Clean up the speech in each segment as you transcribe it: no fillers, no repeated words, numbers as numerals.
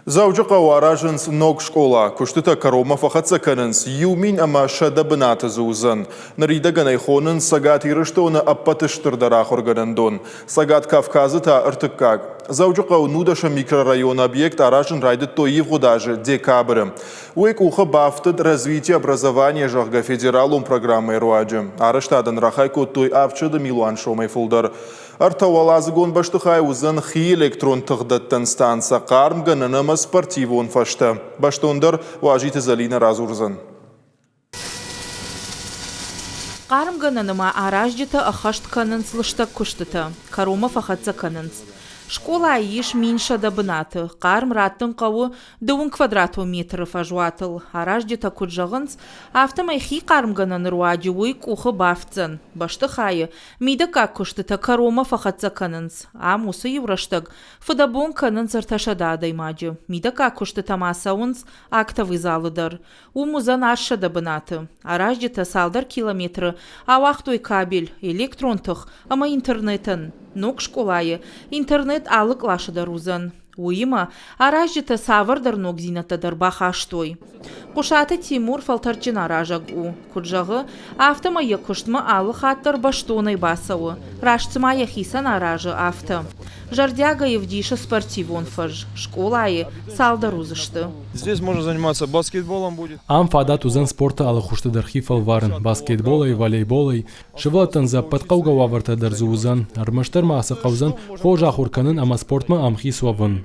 Дзӕуджыхъӕуы аразынц ног скъола. Куыстытӕ кӕронмӕ фӕхӕццӕ кӕнынц. 1100 бынаты дзы уыдзӕн. Ныридӕгӕн ӕй хонынц Цӕгат Ирыстоны ӕппӕты стырдӕр ахуыргӕнӕндон. Цӕгат Кавказы та ӕртыккаг. Дзӕуджыхъӕуы нудӕсӕм микрорайоны объект аразын райдыдтой ивгъуыд азы декабры. Уый къухы бафтыд «Развитие образования», зӕгъгӕ, федералон программӕйы руаджы. Арӕзтадӕн рахай кодтой 700 милуан сомӕй фылдӕр. Ӕртӕуӕладзыгон бӕстыхай уыдзӕн хи электрон тыхдӕттӕн станцӕ, хъармгӕнӕн ӕмӕ спортивон фӕзтӕ. Бӕстондӕр Уазиты Зӕлинӕ радзурдзӕн. Хъармгӕнӕны ма аразджытӕ ӕххӕст кӕнынц лыстӕг куыстытӕ, кӕронмӕ фӕхӕццӕ кӕнынц. Скъолайы ис 1100 бынаты, хъарм раттын хъӕуы дыууын квадратон метры фӕзуатыл. Аразджытӕ куыд зӕгъынц, афтӕмӕй хи хъармгӕнӕны руаджы уый къухы бафтдзӕн. Бӕстыхайы Мидӕггаг куыстытӕ кӕронмӕ фӕхӕццӕ кӕнынц. Ам уыцы иу рӕстӕг фыдӕбон кӕнынц ӕртӕсӕдӕ адӕймаджы. Мидӕггаг куыстытӕ ма цӕуынц актовый залы дӕр. Уым уыдзӕн 800 бынаты. Аразджытӕ цалдӕр километры ауагътой кабель, электрон тых ӕмӕ интернетӕн. Ног скъолайы интернет алы къласы дӕр уыдзӕн. Уыимӕ аразджытӕ цавӕрдӕр ногдзинӕдтӕ дӕр бахастой. Хъуысаты Тимур фӕлтӕрдджын аразӕг у. Куыд зӕгъы, афтӕмӕй йӕ куыстмӕ алы хатт дӕр бӕстонӕй бацӕуы, раст цыма йӕхицӕн аразы, афтӕ. Зӕрдиагӕй ӕвдисы спортивон фӕз. Скъолайы цалдӕр уыдзысты. Здесь можно заниматься баскетболом будет. Ам фадат уыдзӕн спорты алы хуызты дӕр хи фӕлварын, баскетболӕй, волейболӕй. Сывӕллӕттӕн дзы ӕппӕт хъӕугӕ уавӕртӕ дӕр дзы уыдзӕн, ӕрмӕстдӕр ма сӕ хъӕудзӕн хорз ахуыр кӕнын ӕмӕ спортмӕ ӕмхиц уӕвын.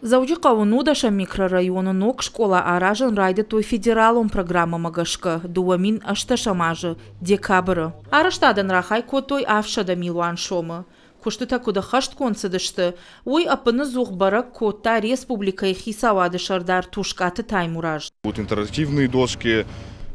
Дзӕуджыхъӕуы нудӕсӕм микрорайоны ног скъола аразын райдыдтой федералон программӕмӕ гӕсгӕ 2018 азы декабры. Арӕзтадӕн рахай кодтой 700 милуан сомы. Куыстытӕ куыд ӕххӕстгонд цыдысты, уый ӕппыныдзух бӕрӕг кодта республикӕйы хицауады сӕрдар Тускъаты Таймураз. Будут интерактивные доски.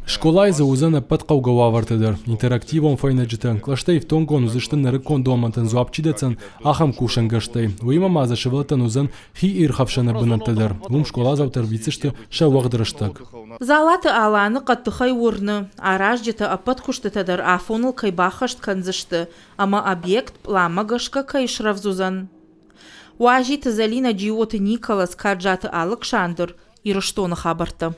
Скъолайы дзы уыдзӕн ӕппӕт хъӕугӕ уавӕртӕ дӕр, интерактивон фӕйнӕджытӕ, кълӕстӕ ифтонггонд уыдзысты нырыккон домӕнтӕн дзуапп чи дӕтдзӕн, ахӕм кусӕнгӕрзтӕй. Уыимӕ ма дзы сывӕллӕттӕн уыдзӕн хи ирхӕфсӕны бынӕттӕ дӕр. Уым скъоладзаутӕ ӕрвитдзысты сӕ уӕгъд рӕстӕг. Дзалаты Аланы хъӕддыхӕй уырны, аразджытӕ ӕппӕт куыстытӕ дӕр афоныл кӕй баххӕст кӕндзысты ӕмӕ объект пъланмӕ гӕсгӕ кӕй срӕвдз уыдзӕн. Уазиты Зӕлинӕ, Джиоты Николас, Каджаты Алыксандр, Ирыстоны хабӕрттӕ.